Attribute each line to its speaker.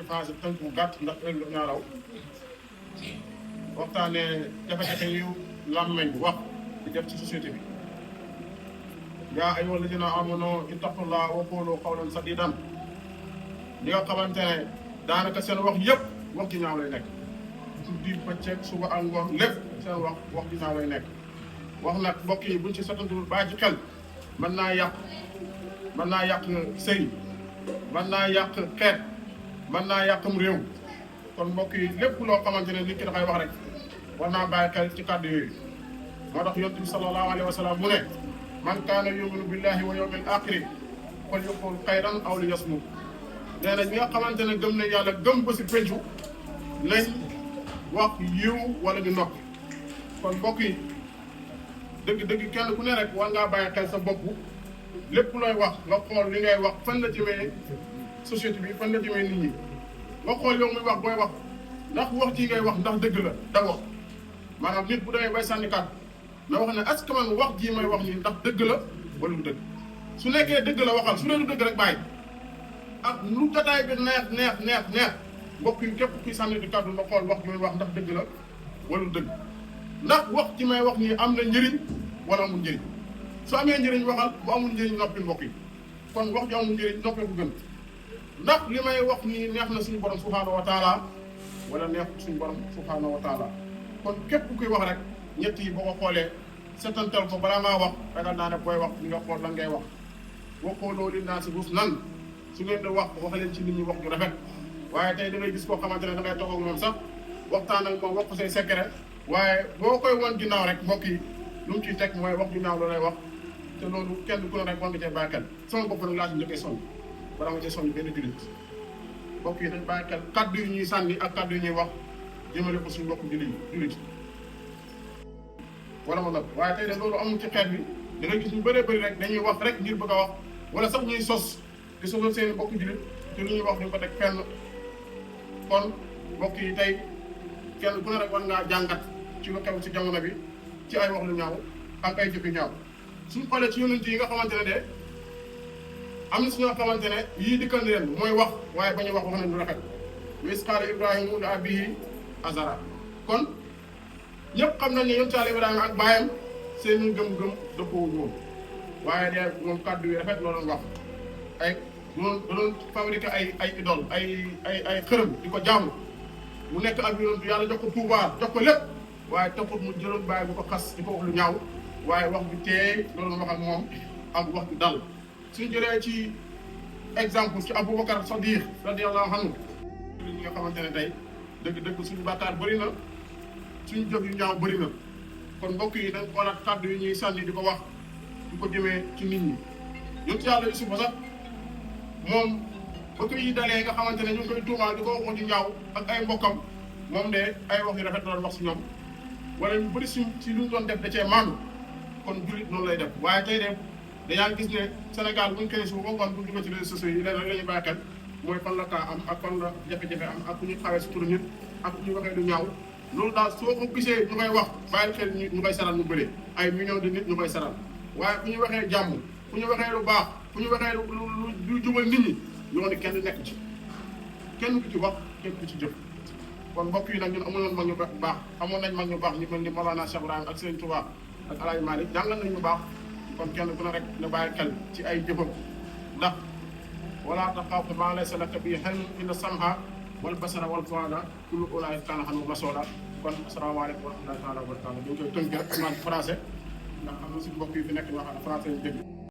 Speaker 1: français tënk bu gàtt ndax heure bi ñaaraw waxtaanee jafe-jafe yu làmmeñ wax di def ci société bi. yaa ayyuhal lazina amanu ittaqullaha wa qulu qawlan sadidan li nga xamante ne daanaka seen wax yëpp wax ji ñaaw lay nekk. guddi bëccëg suba ak ngoon lépp seen wax ji ñaaw lay nekk. wax nag mbokk yi buñ ci sotantul bàyyi ci xel mën naa yàq sëy mën naa yàq xeet mën naa yàqam réew kon mbokk yi lépp loo xamante ne nit ki dafay wax rek war naa bàyyi xel ci kàddu yooyu. moo tax yonent bi sallallahu alayhi wa sallam mu ne man kaana yuminu billahi wa yawmil axiri falyaqul xayran aw liyasmut. nee na ñi nga xamante ne gëm nañ yàlla gëm ba si pencu nañ wax yiw wala ñu noppi. kon mbokk yi dëgg kenn ku ne rek war ngaa bàyyi xel sa bopp lépp looy wax nga xool li ngay wax fan la jëmee société bi fan la jëmee nit ñi. nga xool yow muy wax booy wax ndax wax ji ngay wax ndax dëgg la d'abord maanaam nit bu demee bay sànni kàddu na wax ne est-ce que man wax jii may wax nii ndax dëgg la wala du dëgg. su nekkee dëgg la waxal su dee du dëgg rek bàyyi ak lu jotaay bi neex mbokk yi képp kuy sànni di kàddu na xool wax ji may wax ndax dëgg la wala du dëgg. ndax wax ji may wax nii am na njëriñ wala amul njëriñ su amee njëriñ waxal bu amul njëriñ noppi mbokk yi kon wax ji amul njëriñ noppee bu gën. ndax li may wax nii neex na suñu borom subhaanahu wa taala wala neex suñu borom subhaanahu wa taala kon képp kuy wax rek ñett yi boo ko xoolee setantal ko balaa ngaa wax ragal naa ne booy wax li nga xool lan ngay wax. waxoo loolu naa si buus nan su ngeen di wax leen ci nit ñi wax ju rafet waaye tey da ngay gis koo xamante ne da ngay toog ak moom sax waxtaan ak moom wax ko say secret waaye boo koy wan ginnaaw rek mbokk yi lu mu ciy teg mooy wax ginnaaw la lay wax te loolu kenn ku ne rek war nga cee bàyyi xel sama bopp nag laa ci njëkkee sonn balaa nga cee sonn benn jullit mbokk yi dañ bàyyi xel kaddu yu ñuy sànni ak kaddu yu ñuy wax jëmale ko suñu mbokk jullit wala ma nag waaye tey de loolu amul ci xeet bi da ngay gis ñu bëree bëri rek dañuy wax rek ngir bëgg a wax wala sax ñuy sos di sosal seen mbokk jullit te lu ñuy wax ñu ko teg fenn. kon mbokk yi tey kenn ku ne rek war ngaa jàngat ci lu xew ci jamono bi ci ay wax lu ñaaw ak ay jëf yu ñaaw suñu xoolee ci yonent yi nga xamante ne de am na si ñoo xamante ne yii dikkal ni leen mooy wax waaye ba ñu wax nañ lu rafet. wa iz qaala Ibraahiimu li abiihi Azara kon ñëpp xam nañ ne yonent Yàlla Ibrahima ak baayam seen gëm-gëm dëppoo woon waaye de moom kàddu yi rafet la doon wax ay doon fabriquer ay idole ay xërëm di ko jaamu mu nekk ak yonent yàlla jox ko pouvoir jox ko lépp waaye taxut mu jëloon bàyyi bu ko xas di ko wax lu ñaaw waaye wax bi teey loolu wax ak moom am wax bi dal. suñu jëlee ci exemple ci Aboubacar Sadiq radiyallahu anhu li nga xamante ne tey dëgg suñu bàkkaar bëri na suñu jëf yu ñaaw bëri na kon mbokk yi dañ xoolaat kàddu yi ñuy sànni di ko wax di ko jëmee ci nit ñi. yonent yàlla Yuusufa sax moom ba ko yi dalee nga xamante ne ñu ngi koy tuumaal di ko waxoon di ñaaw ak ay mbokkam moom de ay wax yu rafet la doon wax si ñoom wala ñu bëri si lu ñu doon def da cee maandu kon jullit noonu lay def. waaye tey de dañaa gis ne Sénégal buñ koy suuf ba ngoon bu duggee ci réseaux sociaux yi leneen la ñuy bàyyi xel mooy fan la kaa am ak fan la jafe-jafe am ak ku ñu xawee si turu nit ak ku ñu waxee lu ñaaw loolu daal soo ko gisee ñu koy wax bàyyi xel ñu koy saral ñu bëri ay millions de nit ñu koy saral waaye fu ñu waxee jàmm fu ñu waxee lu baax fu ñu waxee lu jubal nit ñi yoonu kenn nekk ci kenn ku ci wax kenn ku ci jëf. kon mbokk yi nag ñun amoon nañ mag ñu baax amoon nañ mag ñu baax ñu mel ni Mawlana Cheikh Ibrahima ak Serigne Touba ak El Hadj Malick jàngal nañ ñu baax kon kenn ku ne rek na bàyyi xel ci ay jëfam ndax wala taxaafu maa laysa laka bihi ilmun inna sam'a wal basara wal fu'aada kullu ulaa'ika kaana anhu mas'uula. kon asalaamaaleykum wa rahmatullaahi wa barakaatuh ñu ngi koy tënk rek en français ndax am na suñu mbokk yi fi nekk ñoo xam ne français lañ dégg.